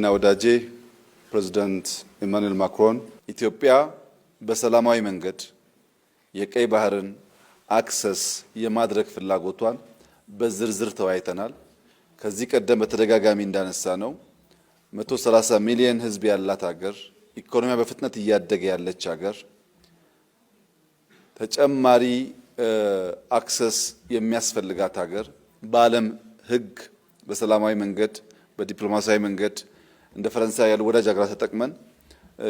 ወንድሜና ወዳጄ ፕሬዚዳንት ኢማኑኤል ማክሮን ኢትዮጵያ በሰላማዊ መንገድ የቀይ ባህርን access የማድረግ ፍላጎቷን በዝርዝር ተወያይተናል። ከዚህ ቀደም በተደጋጋሚ እንዳነሳነው 130 ሚሊዮን ሕዝብ ያላት ሀገር፣ ኢኮኖሚያ በፍጥነት እያደገ ያለች ሀገር፣ ተጨማሪ access የሚያስፈልጋት ሀገር፣ በዓለም ሕግ በሰላማዊ መንገድ፣ በዲፕሎማሲያዊ መንገድ እንደ ፈረንሳይ ያሉ ወዳጅ ሀገራት ተጠቅመን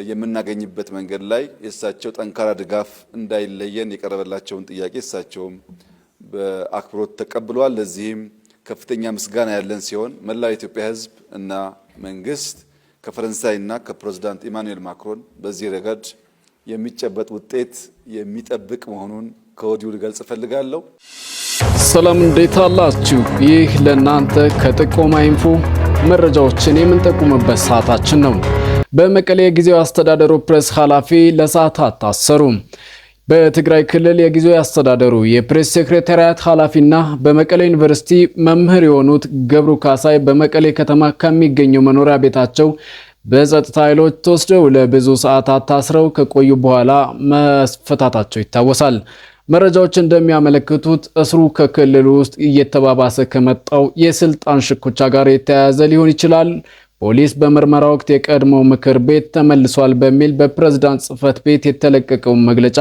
የምናገኝበት መንገድ ላይ የእሳቸው ጠንካራ ድጋፍ እንዳይለየን የቀረበላቸውን ጥያቄ እሳቸውም በአክብሮት ተቀብለዋል። ለዚህም ከፍተኛ ምስጋና ያለን ሲሆን መላው የኢትዮጵያ ሕዝብ እና መንግስት ከፈረንሳይና ከፕሬዚዳንት ኢማኑኤል ማክሮን በዚህ ረገድ የሚጨበጥ ውጤት የሚጠብቅ መሆኑን ከወዲሁ ልገልጽ እፈልጋለሁ። ሰላም፣ እንዴት አላችሁ? ይህ ለእናንተ ከጥቆማ ኢንፎ መረጃዎችን የምንጠቁምበት ሰዓታችን ነው። በመቀሌ የጊዜያዊ አስተዳደሩ ፕሬስ ኃላፊ ለሰዓታት ታሰሩ። በትግራይ ክልል የጊዜያዊ አስተዳደሩ የፕሬስ ሴክሬታሪያት ኃላፊና በመቀሌ ዩኒቨርሲቲ መምህር የሆኑት ገብሩ ካሳይ በመቀሌ ከተማ ከሚገኘው መኖሪያ ቤታቸው በጸጥታ ኃይሎች ተወስደው ለብዙ ሰዓታት ታስረው ከቆዩ በኋላ መፈታታቸው ይታወሳል። መረጃዎች እንደሚያመለክቱት እስሩ ከክልሉ ውስጥ እየተባባሰ ከመጣው የስልጣን ሽኩቻ ጋር የተያያዘ ሊሆን ይችላል። ፖሊስ በምርመራ ወቅት የቀድሞው ምክር ቤት ተመልሷል በሚል በፕሬዝዳንት ጽሕፈት ቤት የተለቀቀውን መግለጫ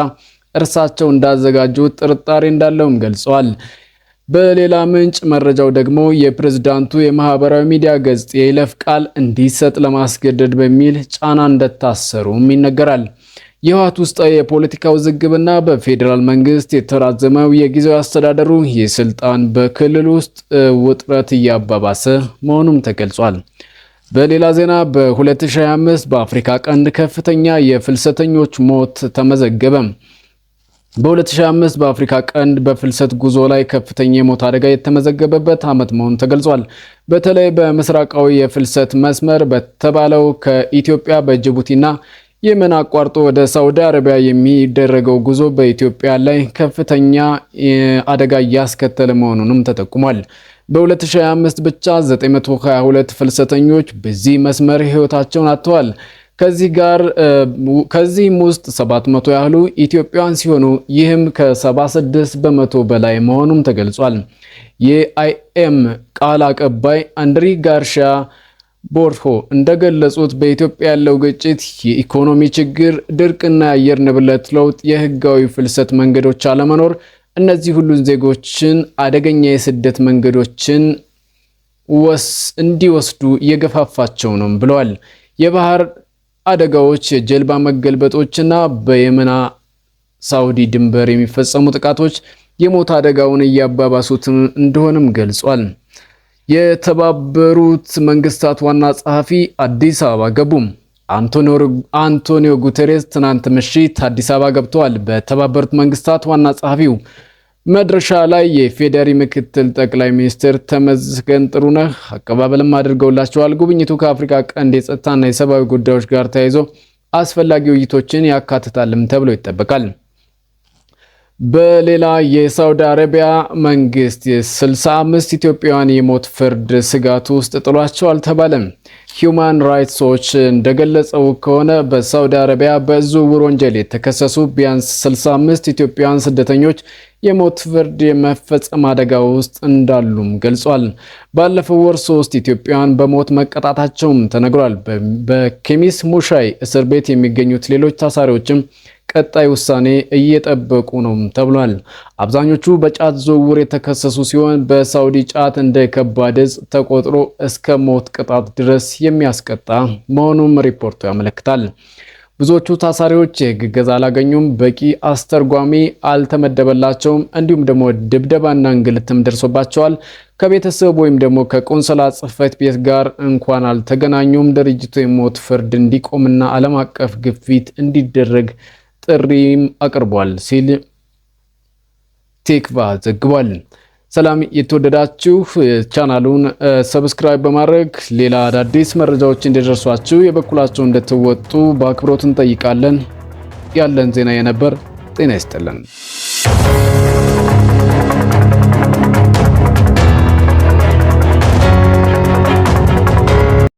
እርሳቸው እንዳዘጋጁት ጥርጣሬ እንዳለውም ገልጸዋል። በሌላ ምንጭ መረጃው ደግሞ የፕሬዝዳንቱ የማህበራዊ ሚዲያ ገጽ የይለፍ ቃል እንዲሰጥ ለማስገደድ በሚል ጫና እንደታሰሩም ይነገራል። የህወሓት ውስጣዊ የፖለቲካ ውዝግብና በፌዴራል መንግስት የተራዘመው የጊዜያዊ አስተዳደሩ የስልጣን በክልል ውስጥ ውጥረት እያባባሰ መሆኑም ተገልጿል። በሌላ ዜና በ2025 በአፍሪካ ቀንድ ከፍተኛ የፍልሰተኞች ሞት ተመዘገበ። በ2025 በአፍሪካ ቀንድ በፍልሰት ጉዞ ላይ ከፍተኛ የሞት አደጋ የተመዘገበበት ዓመት መሆኑ ተገልጿል። በተለይ በምስራቃዊ የፍልሰት መስመር በተባለው ከኢትዮጵያ በጅቡቲና የመን አቋርጦ ወደ ሳውዲ አረቢያ የሚደረገው ጉዞ በኢትዮጵያ ላይ ከፍተኛ አደጋ እያስከተለ መሆኑንም ተጠቁሟል። በ2025 ብቻ 922 ፍልሰተኞች በዚህ መስመር ሕይወታቸውን አጥተዋል። ከዚህ ጋር ከዚህም ውስጥ 700 ያህሉ ኢትዮጵያውያን ሲሆኑ ይህም ከ76% በላይ መሆኑም ተገልጿል። የ IOM ቃል አቀባይ አንድሪ ጋርሻ ቦርሆ እንደገለጹት በኢትዮጵያ ያለው ግጭት፣ የኢኮኖሚ ችግር፣ ድርቅና የአየር ንብረት ለውጥ፣ የህጋዊ ፍልሰት መንገዶች አለመኖር እነዚህ ሁሉ ዜጎችን አደገኛ የስደት መንገዶችን እንዲወስዱ እየገፋፋቸው ነው ብለዋል። የባህር አደጋዎች፣ የጀልባ መገልበጦችና በየመና ሳውዲ ድንበር የሚፈጸሙ ጥቃቶች የሞት አደጋውን እያባባሱት እንደሆነም ገልጿል። የተባበሩት መንግስታት ዋና ጸሐፊ አዲስ አበባ ገቡ። አንቶኒዮ ጉቴሬስ ትናንት ምሽት አዲስ አበባ ገብተዋል። በተባበሩት መንግስታት ዋና ጸሐፊው መድረሻ ላይ የኢፌዴሪ ምክትል ጠቅላይ ሚኒስትር ተመስገን ጥሩነህ አቀባበልም አድርገውላቸዋል። ጉብኝቱ ከአፍሪካ ቀንድ የጸጥታና የሰብአዊ ጉዳዮች ጋር ተያይዞ አስፈላጊ ውይይቶችን ያካትታልም ተብሎ ይጠበቃል። በሌላ የሳውዲ አረቢያ መንግስት የ65 ኢትዮጵያውያን የሞት ፍርድ ስጋት ውስጥ ጥሏቸው አልተባለም። ሂውማን ራይትስ ዎች እንደገለጸው ከሆነ በሳውዲ አረቢያ በዝውውር ወንጀል የተከሰሱ ቢያንስ 65 ኢትዮጵያውያን ስደተኞች የሞት ፍርድ የመፈጸም አደጋ ውስጥ እንዳሉም ገልጿል። ባለፈው ወር ሶስት ኢትዮጵያውያን በሞት መቀጣታቸውም ተነግሯል። በኬሚስ ሙሻይ እስር ቤት የሚገኙት ሌሎች ታሳሪዎችም ቀጣይ ውሳኔ እየጠበቁ ነው ተብሏል። አብዛኞቹ በጫት ዝውውር የተከሰሱ ሲሆን በሳውዲ ጫት እንደ ከባድ ዕፅ ተቆጥሮ እስከ ሞት ቅጣት ድረስ የሚያስቀጣ መሆኑም ሪፖርቱ ያመለክታል። ብዙዎቹ ታሳሪዎች የሕግ እገዛ አላገኙም፣ በቂ አስተርጓሚ አልተመደበላቸውም፣ እንዲሁም ደግሞ ድብደባና እንግልትም ደርሶባቸዋል። ከቤተሰብ ወይም ደግሞ ከቆንስላ ጽሕፈት ቤት ጋር እንኳን አልተገናኙም። ድርጅቱ የሞት ፍርድ እንዲቆምና ዓለም አቀፍ ግፊት እንዲደረግ ጥሪም አቅርቧል ሲል ቲክቫ ዘግቧል። ሰላም የተወደዳችሁ፣ ቻናሉን subscribe በማድረግ ሌላ አዳዲስ መረጃዎች እንዲደርሷችሁ የበኩላችሁን እንድትወጡ በአክብሮት እንጠይቃለን። ያለን ዜና የነበር። ጤና ይስጥልን።